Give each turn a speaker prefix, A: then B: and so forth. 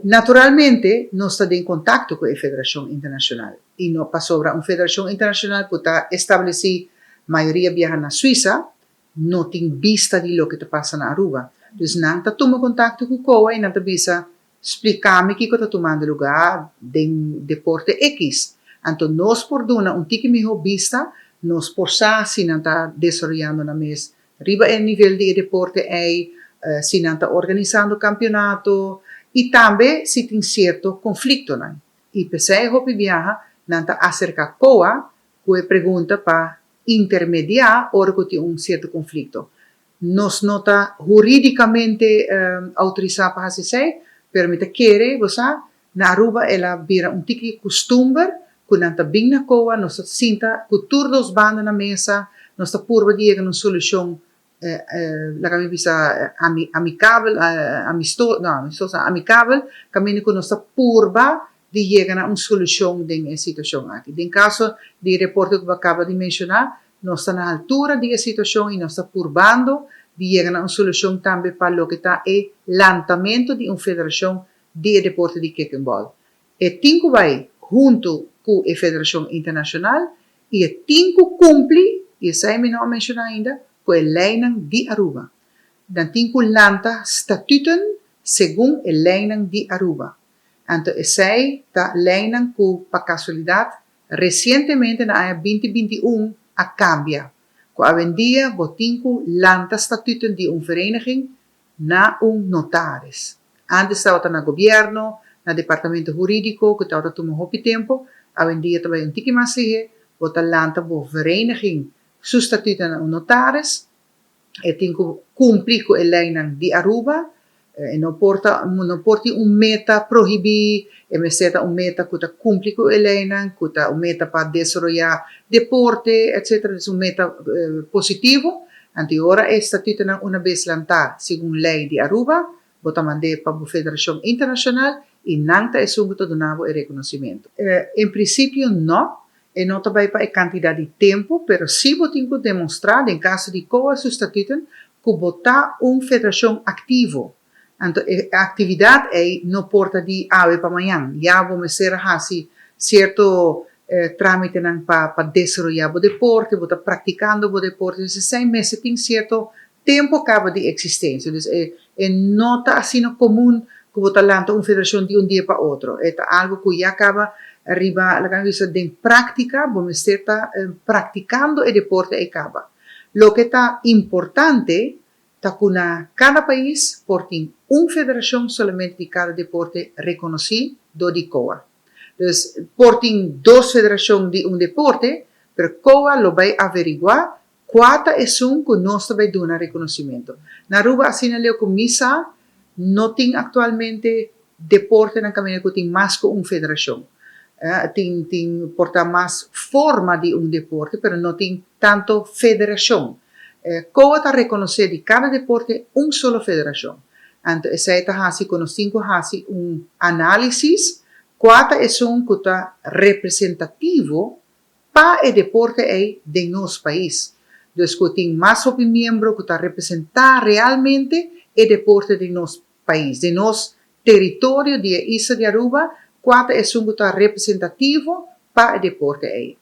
A: Naturalmente nos ta den contacto cu e federacion internacional y no pasobra un federacion internacional cu ta estableci mayoria biaha na Suiza no tin bista di loke ta pasa na Aruba. Dus nan ta tuma contacto cu COA y nan ta bisa, Splica mi kico ta tumando lugar den deporte X. Anto nos por duna un tiki miho bista, nos por sa si nan ta desaroyando nan mes riba e nivel di e deporte ei, si nan ta organisando campeonato y tambe si tin cierto conflictonan. Y p'esei hopi biaha nan ta acerca COA cu e pregunta pa intermedia ora cu tin un cierto conflicto. Nos no ta huridicamente autorisa pa haci esei, pero mi ta kere, bo sa, na Aruba el a bira un tiki custumber cu nan ta bin na COA, nos ta sinta cu tur dos banda na mesa, nos ta purba di yega na un solucion, laga mi bisa, amicabel, amisto, no, amistoso no, amicabel, caminda cu nos ta purba di yega na un solucion den e situacion aki. Den caso di e reporte cu bo a caba di menciona, nos ta na altura di e situacion y nos ta purbando di yega na un solucion tambe pa loke ta e lantamento di un federacion di e deporte di kickingball. E tin cu bay hunto cu e federacion internacional y e tin cu cumpli, y esey mi no a menciona ainda, cu e leynan di Aruba. Nan tin cu lanta statuten segun e leynan di Aruba. Anto esei ta leinan ku pa kasualidat resientemente na aña 2021 a kambia, ku awendia bo tin ku lanta statuten di un vereniging na un notaris. Antes tabata na gobièrnu, na departamento hurídiko ku tabata tuma hopi tempu, awendia ta bai un tiki mas lihé, bo ta lanta bo vereniging su statuten na un notaris. E tin cu cumpli cu e leynan di Aruba. E no por ta, no por tin un meta prohibi, e mester ta un meta cu ta cumpli cu e leynan, cu ta un meta pa desaroya deporte, etcetera. Dus un meta positivo. Anto e ora e statutonan una bes lanta segun ley di Aruba, bo ta mand'é pa bo federacion internacional y nan ta esun cu ta duna bo e reconocimento. En principio no, E no ta bai pa e kantidat di tempu, pero si bo tin ku demostrá, den kaso di COA su statuten, ku bo ta un federashon aktivo. Anto e aktividat ei no por ta di awe pa mañan. Ya bo mester a hasi sierto trámitenan pa pa desaroyá bo deporte, bo ta praktikando bo deporte. Entonces esei mester tin sierto Tempo caba di existencia. Dus e e no ta asina comun cu bo ta lanta un federacion di un dia pa otro. E ta algo cu ya caba riba, laga mi bisa, den practica, bo mester ta practicando e deporte ey caba. Loke ta importante ta cu na cada pais por tin un federacion solamente di cada deporte reconoci dor di COA. Dus por tin dos federacion di un deporte, pero COA lo bay averigua Kua ta esun ku nos ta bai duna rekonosimento? Na Aruba asina leu ku mi sa, no tin aktualmente deportenan kaminda ku tin mas ku un federashon. Tin tin por ta mas forma di un deporte, pero no tin tanto federashon. Koa ta rekonosé di kada deporte un solo federashon. Anto esei ta hasi ku nos tin ku hasi un análisis kua ta esun ku ta representativo pa e deporte ei den nos pais. Dus ku tin mas hopi miembro ku ta representá realmente e deporte den nos pais, den nos teritorio di e isla di Aruba, kua ta esun ku ta representativo pa e deporte ei.